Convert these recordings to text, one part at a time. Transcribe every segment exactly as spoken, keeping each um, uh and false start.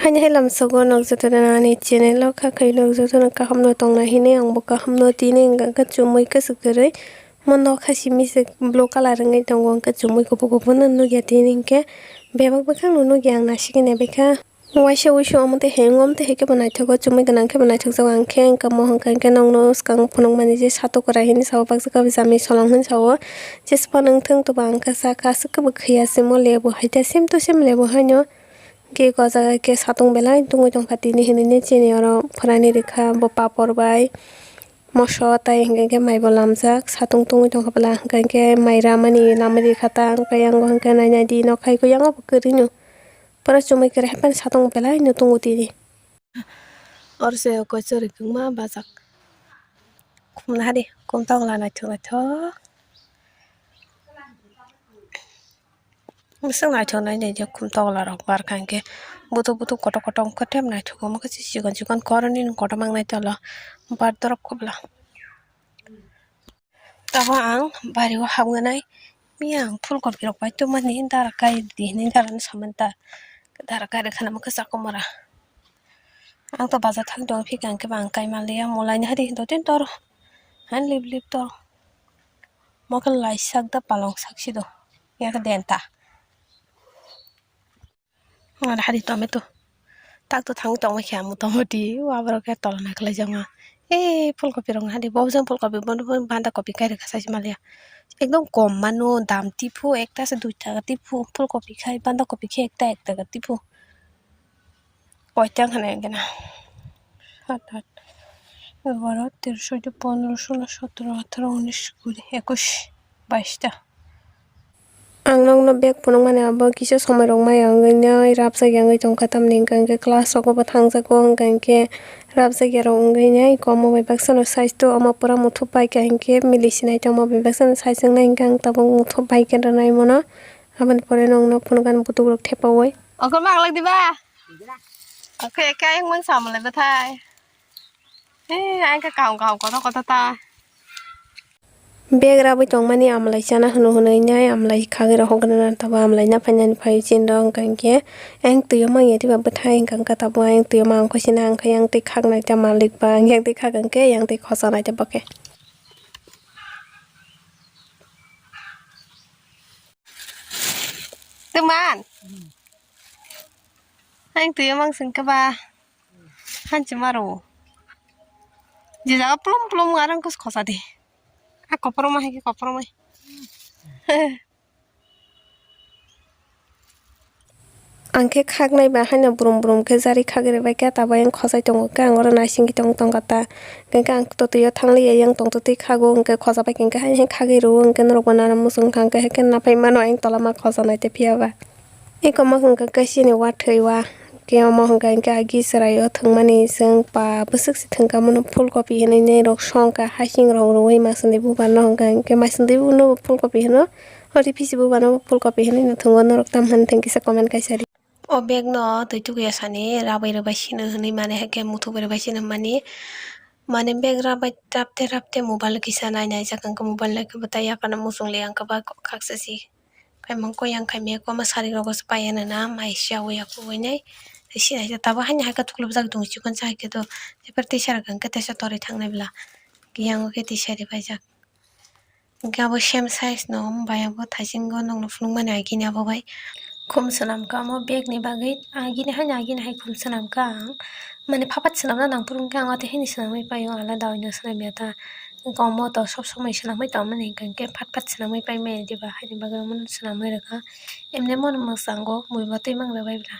Ani hai lamsogo nok jotono ani channel o kha khai nok jotono kaham no tongna hinwi ang bo kaham no tini wngkha khe chumui kwchwk kwrwi mo nokha simi se blue colour wngwi tongo wngkha chumui kuphur kuphur no nukya tini hinkhe bebak bwkhak no nukya ang naisingwi naibikha waisa wuisu omo tei hai wngwi omo tei hai khe bo naithogo chumui gwnang khe bo naithokjago ang khe wngkha mo hwnka hinkhe nokno swkang phunukmani je satok kwrai hinwi sao baksa khe bo jami solong hinwi sao jesphano wngthung tobo ang khe sakha aswk khe bo khiya simo lebu hai tei same to same lebu haino. Khe o jaga khe satung belai tungwi tongkha tini hinwi chini oro phwrani rikha bo papor bai moso tei hinkhe khe mai bo lamjak satung tungwi tongkha bwla hinkhe khe mai ramani lamwi rikha ta hinkhe yang bo hinkhe nainai di nok hai khe yang bo kwrwino pura chumui kwrwi hai phano satung belai no tungo tini. Oro se koi chwrwi kwbangma bajak khumna hari kum tokla naithok naithok. Bwswk naithok nai naijak khum tokla rok barkha hinkhe butuk butuk kotor kotor wngkha tei naithok omo khe chikon chikon koroni kotorma wngnai tolo bar dorop kubla. Tabuk ang bari o habwi nai mia ang phul kopi rok bai tongmani dara kai di hinwi dara no samani ta dara kai rwkha nang khe chakomora. Ang to bazar thang tong phikha hinkhe ba ang kai manliya mulai ni hari dottin toro han lip lip to mo khe lai sak da palong sak si do ya khe den ta. Ar hari tomato tak to thang tong khe motamoti o aborok khe tola nai khlai jakma. Ei phul kopi rok hari bo jang phul kopi bono banda kopi kai rwkha sai se manliya ekdom kom mano dam tiphu ekta se dui taka tiphu phul kopi khai banda kopi khe ekta ek taka tiphu. Koitang hwnwi gana. Sat, at, egaroh, tero, soddo, pondro, solo, sotro, atero, unis, kuri, ekush, bais ta. Ang nokno bag phunukmani abo kisa somoi rok maya wngwi nai rabjak ya wngwi tongkha, tamni hwnkha hwnkhe class rogo bo thangjago, hwnkha hwnkhe rabjak ya rok wngwi nai. Omo bai baksa no size to omo pura muthuk paikha, hinkhe mili sinai tongma bai baksa no size wngnai, hinkhe ang tabuk muthuk paikhe rwnai mono. Aboni pore nwngno phunukani butukrok thepaui. Okhorma aglak diba? Oke, oke, ayang mang sama le bathai. Eh, ayang ka kaham kaham koto koto ta. Bag rabwi tongmani amlai chana hwno hwnwi nai amlai khagwi rok hokna tabo amlai na phainani phai chinrok hwnkha hinkhe ayang twi o manya diba bwthai hwnkha hwnkha tabo ayang twi o mangkho sina hwnkha yang twi khaknai ta malik ba yang twi khak hwnkhe yang twi khosa nai ta bokhe. Teman. Ang tuyo mang sing keba. Hanchi maro. Jija plum plum ngarang kus khosa de. A koporo ma hai koporo mai. Ang khe khaknai ba haino brum brum khe jari khagwi rwbaikha, tabuk ayang khosai tongo khe ang oro naisingwi tong tongkha ta. Hwnkhe ang twtwi o thangliya yang tongtwtwi khago, hwnkhe khosa bai khe hwnkhe hai hai khagwi rwo, hwnkhe norok bo nana muchung kha, hwnkhe hai khe naphai mano ayang tola ma khosa nai tei phiya ba. Eko ma hwnkhe khe chini wathwi wa, khe omo hwnkhe hwnkhe agi chwrai o thwngmani chwng pa bwswk se thwngkha mono phul kopi hinwi nai rok songkha, hasing rok rwui masandi bubar no hwnkhe hwnkhe masandi bubar no phul kopi hino. Ori pisi bubar no phul kopi hinwi no thwngo, norok tam hwn thwng kisa comment kaisa ri. O bag no twi tukuya sani rabai rwbai sino hinwi mane hai khe muthuk bai rwbai sino hinmani mane bag rabai rapte rapte mobile kisa nai nai jak hwnkhe mobile nai khe bwtai yakano muchung li ang khe ba khaksa si. Khaimang koi yang khaimya kwma sari rogo se pai ya nana mai sia wi ya kuwi nai. Tei sinaisa tabuk haino hai khe thuklubjak tongo chikon sa hai khe to. Tei teisa rok hwnkhe teisa torwi thangnai bwla. Yang khe teisa ri paijak. Hwnkhe abo same size no bai abo thaisingo nokno phunukmani agini abo bai. Khum swnam kha omo bag ni bagwi agini haino agini hai khum swnam kha ang. Mane phapat swnamna nangphuru hwnkhe ang watwi haino swnamwi paio alada oino swnamya ta. Hwnkhe omo to sob somoi swnamwi tongmani hwnkhe phat phat swnamwi paimaya diba haini bagwi omono swnamwi rwkha. Emne mono mwchango mui bo twi mangrwbai bwla.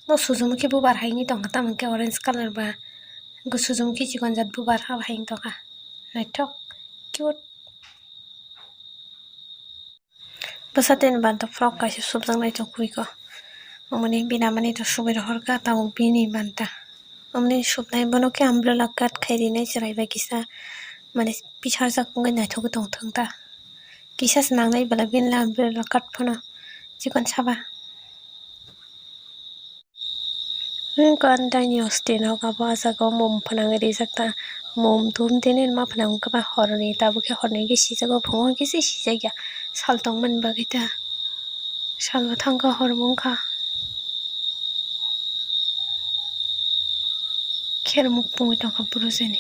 O Sujumuki bubar hai wngwi tongkha, tamo hwnkhe orange colour ba. Hwnkhe Sujumuki chikon jat bubar abo hai wngwi tongkha. Naithok, cute. Bwsa tei banta frock kaisa subjak naithok kwrwikha. Omo ni bini ama ni to subui rohorkha, tabuk bini banta. Omo ni subnai bono khe umbrella cut khai rinai chwrai bai kisa. Mane pisarjak wngwi naithogwi tongthung ta. Kisa se nangnai bwla bini le umbrella cut phano chikon saba. Hwnkhe ani daini hostel o abo ah jaga o mum phwnangwi rijak ta. Mum dum tini ma phwnang wngkha ba horni, tabuk khe horni khe sijak o, phungo khe se sijak ya. Sal tongmani bagwi ta. Sal bo thangkha, hor bo wngkha. kher muk pungwi tongkha bwrwi sini.